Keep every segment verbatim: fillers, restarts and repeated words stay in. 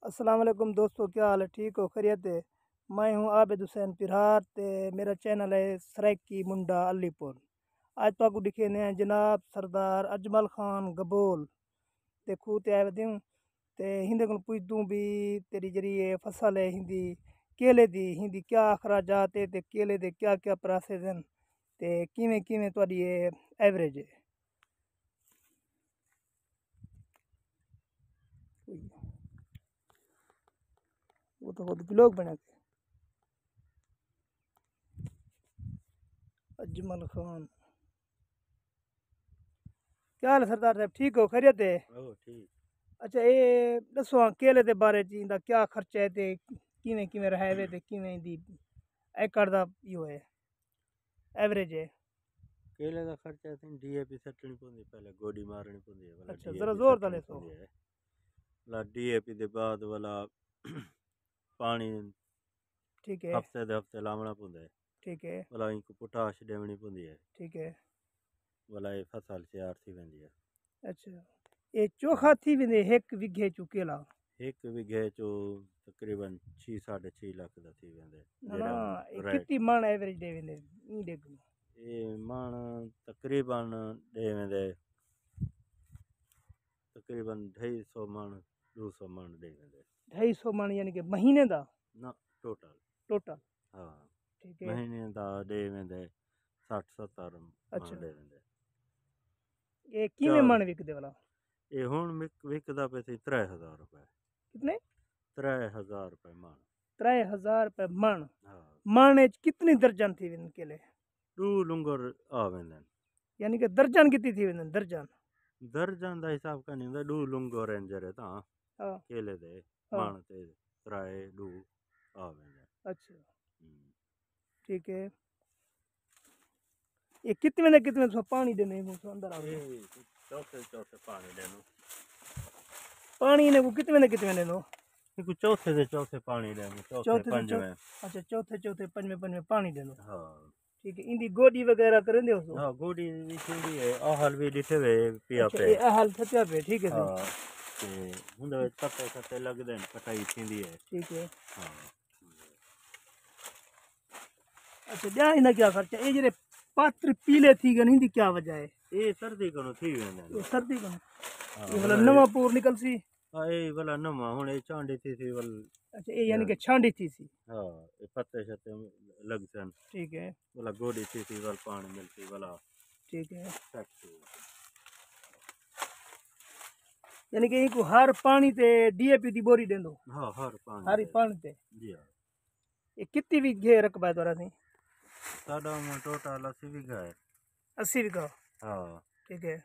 السلام علیکم دوستو، کیا حال ہے؟ ٹھیک ہو؟ خیریت ہے؟ میں ہوں عابد حسین پرہار تے میرا چینل ہے سرائیکی منڈا علی پور۔ اڄ تہاکوں ݙکھیندے ہیں جناب سردار اجمل خان گبول دے کھوہ تے آئے ودے ہوں تے ہیندے کوں پچھدوں بھی تیݙی جیڑھی اے فصل ہے ہیندی کیلے دی، ہیندی کیا اخراجات ہے تے کیلے دے کیا کیا پرائسز ہن تے کیویں کیویں تہاݙی اے ایوریج ہے۔ وہ تو خود ولاگ بنا کے۔ اجمل خان، کیا حال ہے سردار صاحب؟ ٹھیک ہو؟ خیریت ہے؟ او ٹھیک۔ اچھا، اے ݙسو ہاں، کیلے دے بارے چ ایندا کیا خرچہ ہے تے کیویں کیویں رہائے وے تے کیویں دی ایکڑ دا ایہو ہے، ایوریج ہے؟ کیلے دا خرچہ ہے، ڈی اے پی سٹنی پوندی، پہلے گوڈی مارنی پوندی ہے، ولا اچھا، ذرا زور تاں ݙسو۔ ولا ڈی اے پی دے بعد ولا پاݨی ٹھیک ہے۔ ہفتے دے ہفتے لاوݨا پوندا ہے۔ ٹھیک ہے۔ ولا اینکوں پوٹاش ݙیوݨی پوندی ہے۔ ٹھیک ہے۔ ولا اے فصل تیار تھی ویندی ہے۔ اچھا، اے چوکھا تھی ویندے ہک وگھے چوں کیلا؟ ہک وگھے چوں تقریباً چھی ساڈھے چھی لکھ دا تھی ویندے۔ نہ، نہ، اے کتی مݨ ایوریج ݙے ویندے ایں ݙیکھ؟ اے مݨ تقریباً ݙے ویندے تقریباً ڈھائی سو مݨ، ݙو سو مݨ ݙے ویندے۔ ڈھائی سو مݨ یعنی کہ مہینے دا؟ نہ، ٹوٹل۔ ٹوٹل؟ ہاں۔ ٹھیک ہے۔ مہینے دا ݙے ویندے سٹھ ستر مݨ اچھا۔ ݙے ویندے۔ اے کیویں مݨ وکدے ولا؟ اے ہݨ وک-، وکدا پئے سی ترے ہزار روپے۔ کتنے؟ ترے ہزار روپے مݨ۔ ترے ہزار روپے مݨ؟ ہاں۔ مݨ اچ کتنی درجن تھی ویندن کیلے؟ ݙو لنگر آ ویندن۔ یعنی کہ درجن کتی تھی ویندن؟ درجن؟ درجن دا حساب کائنی ہوندا، ݙو لنگر ہن جیڑھے تاں ہاں۔ کیلے دے ہاں۔ مݨ تے ترائے ݙو آ ویندن۔ اچھا۔ ہوں۔ ٹھیک ہے۔ اے کتنے دے کتنے تساں پاݨی ݙیندے ہو اندر آ ویندے؟ اے چوتھے چوتھے پاݨی ݙیندو۔ پاݨی نے کو کتنے دے کتنے ݙیندو؟ ایکوں چوتھے دے چوتھے پاݨی ݙیندو، چوتھے چوتھے دے چو-، پنجویں۔ اچھا، چوتھے چوتھے پنجویں پنجویں پاݨی ݙیندو۔ ہاں۔ ٹھیک ہے، ایندی گوڈی وغیرہ کریندے ہو؟ ہاں، گوڈی وی تھیندی ہے، اہل وی ݙٹھے وے پیا اچھا، پئے۔ اے اہل تھکیا پئے، ٹھیک ہے سر۔ ہاں، تے ہوندا وچ پتے شتے لڳدن، کٹائی تھیندی ہے۔ ٹھیک ہے۔ ہاں۔ اچھا، ٻیا ایندا کیا خرچہ؟ اے جیڑھے پتر پیلے تھی ڳئے، ایندی کیا وجہ ہے؟ اے سردی کنوں تھی ویندے۔ اے سردی کنوں؟ ہاں، اے والا مطلب نواں پور نکلسی؟ ہاں، اے ولا نواں، ہݨ اے چانڈی تھی سی ول۔ اچھا، اے یعنی کہ چھانڈی تھی سی؟ ہاں، اے پتے شتے لڳسن۔ ٹھیک ہے۔ ولا گوڈی تھی سی ول پاݨی ملسی ولا۔ ٹھیک ہے۔ سیٹ تھی۔ یعنی کہ اینکوں ہر پاݨی تے ڈی اے پی دی بوری ݙیندو؟ ہاں، ہر پاݨی ہر تے۔ پاݨی تے؟ جی ہاں۔ اے کتی وگھے رقبہ ہے تہاݙا سئیں؟ ساݙا ٹوٹل اسی وگھا ہے۔ اسی وگھا؟ ہاں۔ ٹھیک ہے۔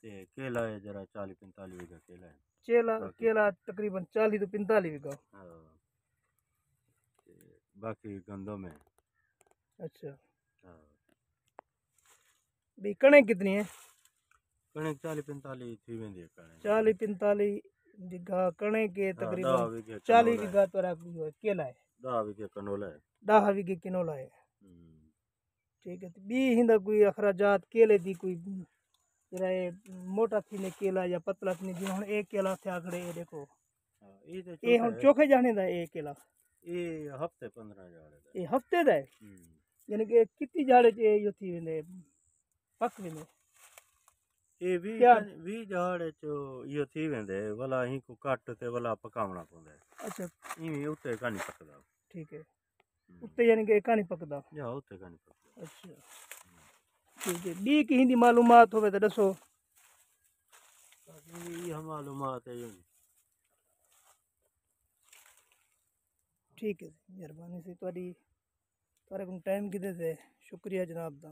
تے کیلا ہے جیڑھا چالیہہ پنجتالیہہ وگھا کیلا ہے۔ چیلا، باقی کیلا تقریباً چالیہہ توں پنجتالیہہ وگھا۔ ہاں۔ تے باقی گندم ہے۔ اچھا۔ ہاں۔ ٻئی کݨک کتنی ہے؟ کݨک چالیہہ پنجتالیہہ تھی ویندی ہے کݨک۔ چالیہہ پنجتالیہہ وگھا کݨک ہے ہاں، تقریباً۔ ݙاہ وگھے چالیہہ کنولا ہے۔ وگھا تہاݙا ایہو ہے کیلا ہے۔ ݙاہ وگھے کنولا ہے۔ ݙاہ وگھے کنولا ہے۔ ہوں۔ ٹھیک ہے، تے ٻئی ایندا کوئی اخراجات کیلے دی کوئی جیڑھا اے موٹا تھیندے کیلا یا پتلا تھیندے، جیویں ہݨ اے کیلا تھیا کھڑے، اے ݙیکھو۔ ہاں، اے تے اے ہݨ چوکھا ہے۔ چوکھے جانے دا اے کیلا؟ اے ہفتے پندرہ ہزار دا۔ اے ہفتے دا ہے؟ ہوں۔ یعنی کہ کتی جھاڑ اچ اے ایہو تھی ویندے، پک ویندے؟ اے ویہہ تیار۔ ویہہ جھاڑ اچ ایہو تھی ویندے، ولا اینکوں کٹ تے ولا پکاوݨا پوندا ہے۔ اچھا۔ ایویں اتے کائنی پکدا۔ ٹھیک ہے۔ ہوں۔ اتے یعنی کہ اے کائنی پکدا؟ جا، اتے کائنی پکدا۔ اچھا۔ ٹھیک ہے۔ ٻئی کہیں دی معلومات ہووے تاں ݙسو۔ باقی ایہا معلومات ہے۔ ٹھیک ہے، مہربانی سی تہاݙی۔ تہاݙے کوں ٹائم گھدے تے شکریہ جناب دا۔